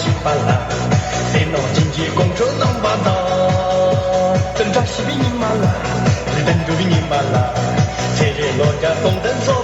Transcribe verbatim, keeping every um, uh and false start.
ཞིག་པ་ལ། ཟས་ནོར་སྦྱིན་གྱི་དགོང་དྲོ་གནང་བ་དང་། བདུན་ཕྲག་བཞི་པའི་ཉི་མ་ལ། རེ་ལྡན་འགྲོ་བའི་ཉི་མ་ལ། ཚེ་རིང་ལོ་བརྒྱ་སྟོང་ལྡན་འཚོ།